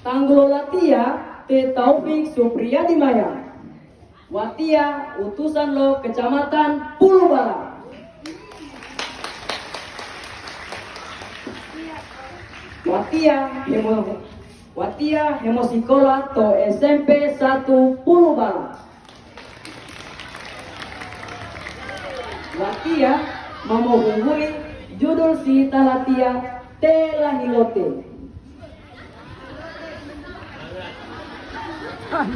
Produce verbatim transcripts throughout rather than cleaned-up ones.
Tanggulo latiya te Taufik Supriyadi Maya. Watiya utusan lo Kecamatan Pulubala. Watiya hemo-, watiya hemosikola to S M P satu Pulubala. Watiya ma mohungguli judul silita latiya te lahilote. Terus,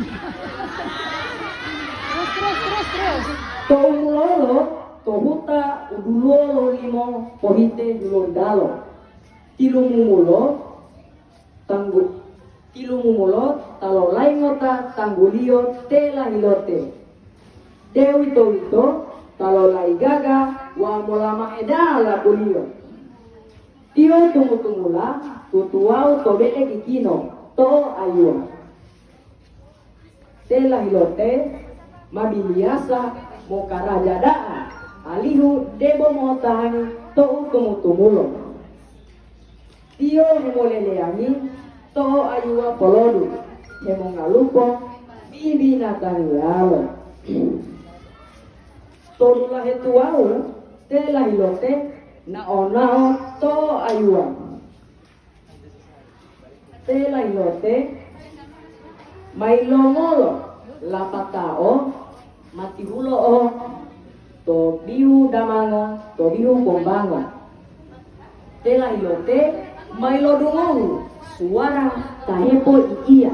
terus, terus, terus. To'u mulolo to huta u duluwo lolimo pohite Hulontalo, tilumumulo tanggu-, tilumumulo ta lolai ngota tangguliyo te lahilote. De'uwitoyito ta lolai gaga wawu molamae da'a lakuliyo. Tiyo tumu-tumula tutuwawu to be'e kikino to'o ayuwa. Te lahilote ma biliyasa mokaraja da'a, alihu debo mo'otahangi to'u tumu-tumulo. Tiyo hemoleleyangi to'o ayuwa polodu, hemongalupo bibinatangiyalo. To dulahe tuwawu te lahilote nao-nao to'o ayuwa. Te lahilote ma yilongolo lapatao matihulo'o to bihu damango, to bihu bombango. Te lahilote ma yilodungohu suwara ta hepoi'iya.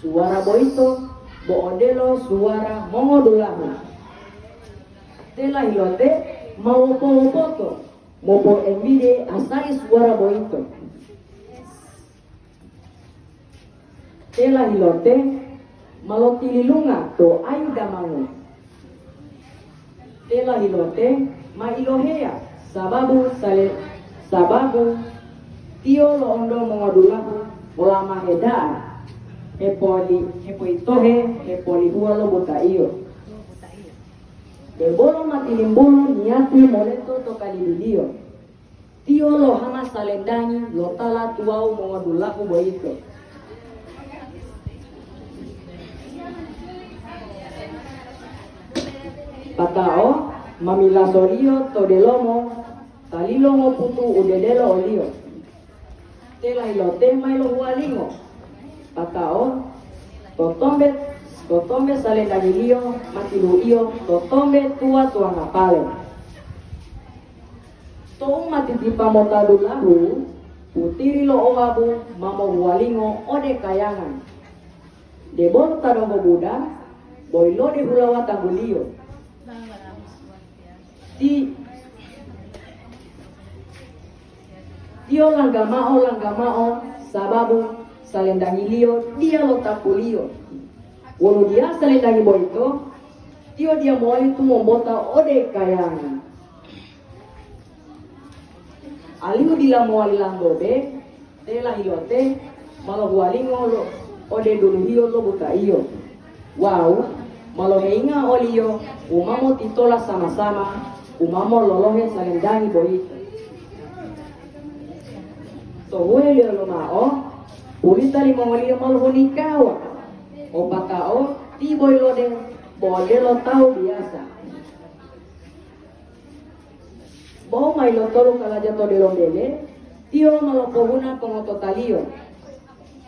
Suwara boyito bo odelo suwara mongodulahu. Te lahilote ma wopo-wopoto mopoembide asali suwara boyito. Te lahilote ma lotililunga to ayu damango. Te lahilote ma iloheya sababu sale-, sababu tiyo lo'onto mongodulahu molamahe da'a hepoli-, hepoitohe hepolihuwa lo botaiyo. Debolo ma tilimbulu niyati moleto to kalidiliyo. Tiyo lohama salendangi lo tala tuwawu mongodulahu boyito. Patao ma milasoliyo to delomo talilo ngoputu u dedelo oliyo. Te lahilote ma yilohuwalingo. Patao totombe, totombe salendangiliyo ma tiluiyo totombe tuwa-tuwangapale. Tou ma titipa mota dulahu, putiri lo owabu ma mohuwalingo ode kayangan. Debolo ta donggo buda, bo yilode hulawa tangguliyo. Ti-, tiyo langga mao, langga mao, sababu salendangiliyo diya lo tapuliyo. Wonu diya salendangi boyito, tiyo diya mowali tumombota ode kayangan. Alihu dila mowali langgobe, te lahilote ma lohuwalingo lo, ode duluhiyo lo butaiyo wawu ma loheyinga oliyo u ma motitola sama-sama u ma mololohe salendangi boyito. To huweliyo lomao, pulita limongoliyo ma lohunikawa, opatao ti boyilode bo odelo tawu biyasa. Bo ma yilotolu kalaja to delomo bele, tiyo ma lopohuna pongototaliyo,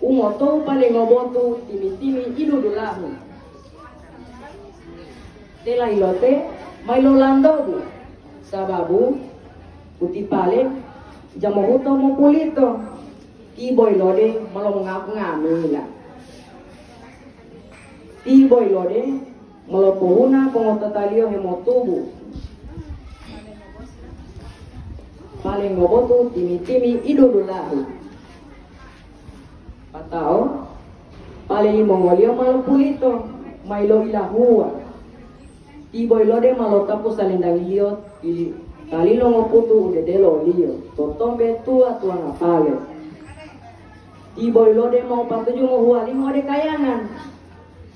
u motowu pale ngobotu timi-timi iludulahu. Te lahilote ma yilolantobu, sababu uti pale jamohuto mopulito, ti boyilode ma lomongaku nga'amila. Ti boyilode ma lopohuna pongototaliyo hemotubu. Pale ngobotu timi-timi idudulahu. Patao, pale limongoliyo ma lopulito, ma yiloilahuwa. Ti boyilode ma lotapu salendangiliyo, ti talilo ngoputu u dedelo oliyo, totombe tuwa-tuwangapale. Ti boyilode ma o patuju mohuwalingo ode kayangan.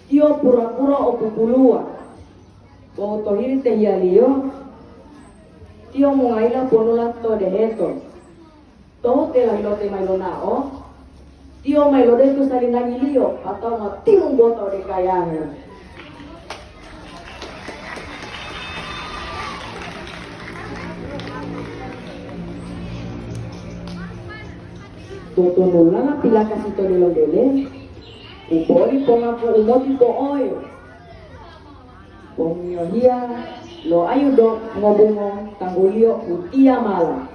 Tiyo pura-pura o pupuluwa. Wawu to hili tehiyaliyo, tiyo mongayila ponula to deheto. Tou te lahilote ma yilonao, Tiyo ma ilodelo to salinangiliyo, atawa ma tilumbota ode kayangan. Totonulala pilakasi to delomo bele, u poli pongaku u moti po'oyo. Pongiyohiya lo ayu do ngobungo tangguliyo u tiyamala.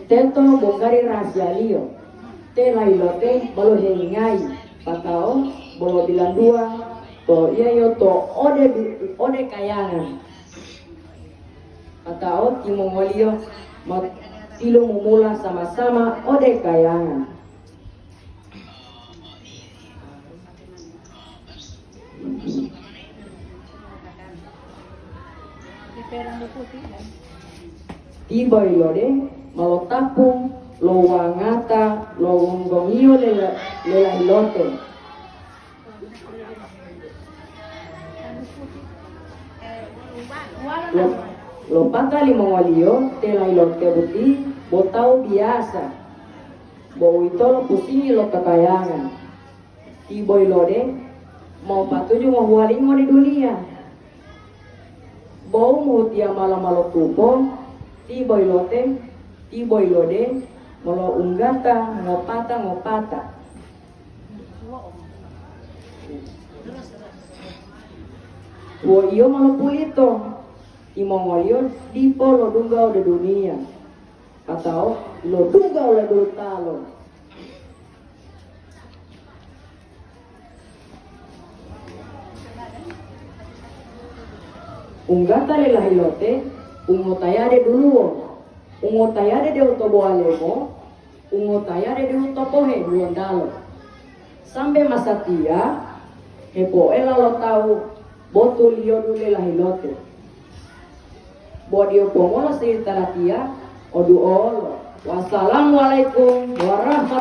Teto bongkari rahasiyaliyo, te Lahilote bolo helingayi, patao bolo bilanduwa to iyayo to ode, ode kayangan. Patao timongoliyo ma tilumumula sama-sama ode kayangan. Tibo ilode ma lotapu lo wangata lo wonggongiyo lela, lela ilote. Lo, lopata limongoliyo te Lahilote boti bo tawu biyasa, bo uwitolo pusingi lo kakayangan. Ti boyilode ma patuju ngohuwalingo ode duniya. Bo u mohutiya mala ma lotupo, ti boyilote, ti boyilode ma lounggata ngopata-ngopata. Woiyo ma lopulito, timongoliyo dipo lodungga ode duniya, atao lodungga ode dutalo. Unggata le Lahilote, ungotayade duluwo, ungotayade de'u to bowalemo, ungotayade de'u to pohe Hulontalo. Sambe masatiya hepoela lo tawu botuliyodu le Lahilote. Bo diyo pomolo siri talatiya, oduolo. Wassalamualaikum warahmatullahi